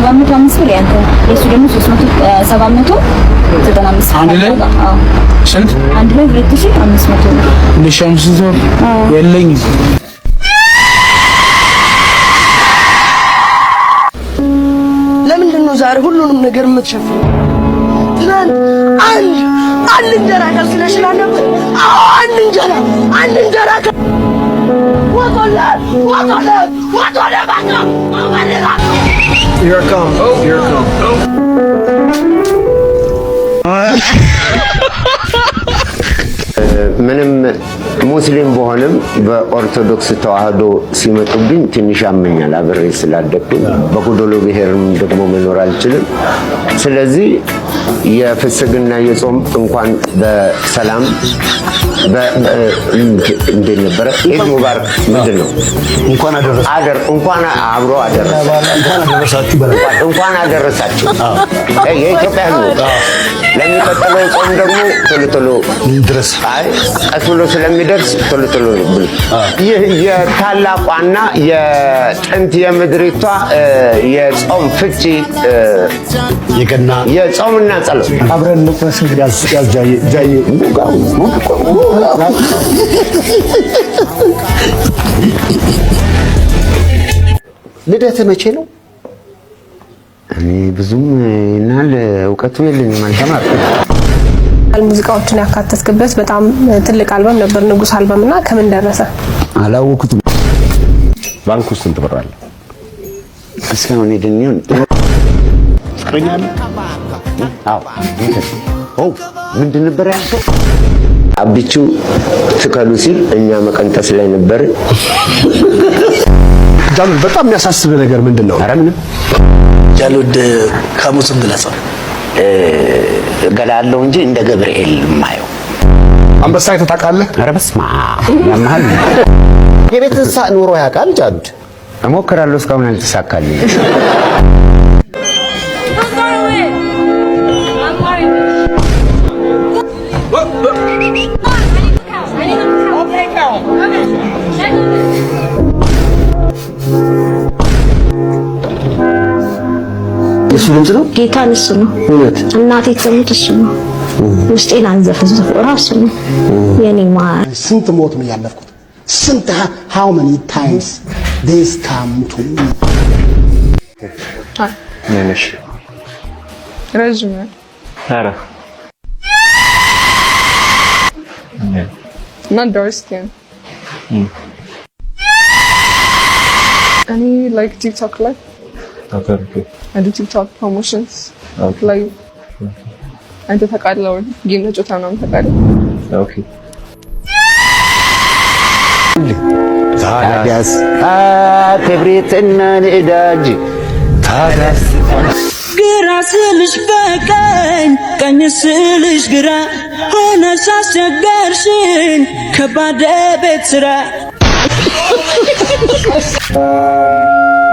705 ብር ያንተ፣ የሱ ደግሞ 300፣ 795። አንድ ላይ? አዎ። ስንት? አንድ ላይ 2500 ብር። 2500 የለኝም። ለምንድን ነው ዛሬ ሁሉንም ነገር የምትሸፍነው? ትናንት አንድ አንድ እንጀራ ከልክለሽን አልነበር? አዎ፣ አንድ እንጀራ፣ አንድ እንጀራ ወጦለት ወጦለት ወጦለት በቃ። Here I come. Here I come. ምንም ሙስሊም ብሆንም በኦርቶዶክስ ተዋህዶ ሲመጡብኝ ትንሽ ያመኛል። አብሬ ስላደግኩኝ በጎደሎ ብሔርም ደግሞ መኖር አልችልም። ስለዚህ የፍስግና የጾም እንኳን በሰላም እንዴት ነበረ? ኢድ ሙባረክ ምንድን ነው? እንኳን አደረሰ አደር እንኳን አብሮ አደረሰ። እንኳን አደረሳችሁ በለ። እንኳን አደረሳችሁ የኢትዮጵያ ሕዝቦች። ለሚቀጥለው ጾም ደግሞ ቶሎ ቶሎ ድረስ። አይ፣ ቀስ ብሎ ስለሚደርስ ቶሎ ቶሎ ብሉ። ይህ የታላቋና የጥንት የምድሪቷ የጾም ፍቺ የገና የጾምና ጸሎት። አብረን እንቁረስ እንግዲህ። ያዝ ያዝ፣ ጃዬ ጃዬ። ልደትህ መቼ ነው? እኔ ብዙም ይናል እውቀቱ የለኝም፣ አልተማርኩም። ሙዚቃዎችን ያካተትክበት በጣም ትልቅ አልበም ነበር፣ ንጉስ አልበም፣ እና ከምን ደረሰ? አላወኩትም። ባንክ ውስጥ ስንት ብር አለ? እስካሁን ሄድን። ፍቅረኛ አለ? አዎ። ኦ፣ ምንድን ነበር ያልከው? አቢቹ ትከሉ ሲል እኛ መቀንጠስ ላይ ነበር። ጃሉድ፣ በጣም የሚያሳስብህ ነገር ምንድን ነው? ኧረ ምንም። ጃሉድ ካሙዙን ግለጸው። ገላለው እንጂ እንደ ገብርኤል ማየው። አንበሳ አይተህ ታውቃለህ? ኧረ በስመ አብ፣ ያመሃል። የቤት እንስሳ ኑሮ ያውቃል ጃሉድ? እሞክራለሁ፣ እስካሁን አልተሳካልኝም። የእሱ ድምፅ ነው? ጌታን እሱ ነው። እውነት? እናቴ ትሙት እሱ ነው። ውስጤን አንዘፈዘፈው ራሱ ነው የኔ ማር። ስንት ሞት ነው ያለፍኩት? ስንት፣ how many times this come to me? ነሽ? ረዥም ነው። ኧረ። እና dark skin። እኔ like TikTok ላይ I do TikTok promotions like አንተ ታውቃለህ ወይ? Game ተጫውተህ ምናምን ታውቃለህ? Okay። ታዲያስ ክብሪትና ነዳጅ ታዲያስ። ግራ ስልሽ በቀኝ፣ ቀኝ ስልሽ ግራ ሆነሽ አስቸገርሽኝ፣ ከባድ ቤት ስራ።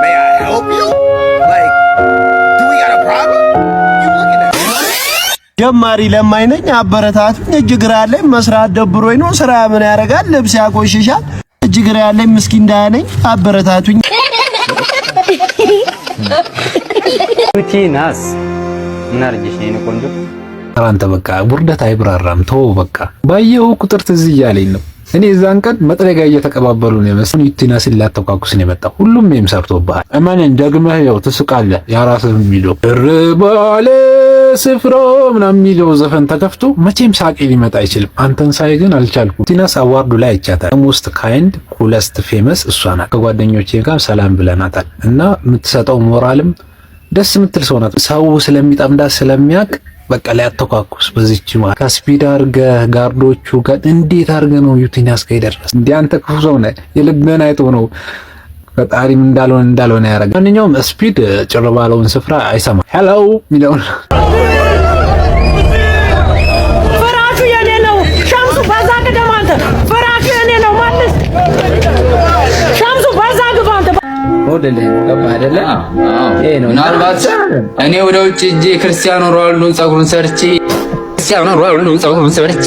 May I help you? Like, do we got a problem? You looking at ጀማሪ ለማኝ ነኝ፣ አበረታቱኝ። እጅ እግር አለኝ፣ መስራት ደብሮኝ ነው። ስራ ምን ያደርጋል? ልብስ ያቆሽሻል። እጅ እግር ያለኝ ምስኪን ድሃ ነኝ፣ አበረታቱኝ። ዩቲናስ፣ ምን አርጅሽ ነው የኔ ቆንጆ? አንተ በቃ ውርደት አይብራራም። ተወው በቃ። ባየሁ ቁጥር ትዝ እያለኝ ነው። እኔ እዛን ቀን መጥረጊያ እየተቀባበሉ ነው የመሰለኝ። ዩቲናስን ላተኳኩስ ነው የመጣው። ሁሉም meme ሰርቶብሃል። እመነኝ፣ ደግመህ ያው ትስቃለህ። ያራስህ የሚለው እር ባለ ስፍራ ምናምን የሚለው ዘፈን ተከፍቶ መቼም ሳቄ ሊመጣ አይችልም። አንተን ሳይ ግን አልቻልኩም። ዩቲናስ award ኡ ላይ አይቻታል። Most kind, coolest, famous እሷ ናት። ከጓደኞቼ ጋር ሰላም ብለናታል እና የምትሰጠው ሞራልም ደስ የምትል ሰው ናት። ሰው ስለሚጠምዳት ስለሚያውቅ በቃ ሊያተኳኩስ በዚች ማለት ከስፒድ አድርገህ guard ኦቹ ጋር እንዴት አድርገህ ነው ዩቲናስ ጋር የደረስ? እንዲህ አንተ ክፉ ሰው ነህ። የልብህን አይቶ ነው ፈጣሪም እንዳልሆነ እንዳልሆነ ያደረገ። ማንኛውም ስፒድ ጭር ባለውን ስፍራ አይሰማም። Hello የሚለውን ፍራሹ የኔ ነው። ሸምሱ፣ በዛ ቅደም አንተ። ፍራሹ የኔ ነው። መልስ ሸምሱ፣ በዛ ግባ አንተ። ወደልህ ነው፣ ገባህ አይደለ? ይሄ ነው። ምናልባት እኔ ወደ ውጭ እጄ ክርስቲያኖ ሮናልዶን ጸጉሩን ሰርቼ፣ ክርስቲያኖ ሮናልዶን ጸጉሩን ሰርቼ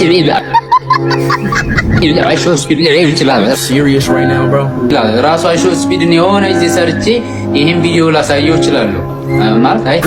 IShowSpeed Serious right now, bro? ራሱ IShowSpeed ን የሆነ ጊዜ ሰርቼ ይህን ቪዲዮ ላሳየው እችላለሁ። ማለት አይ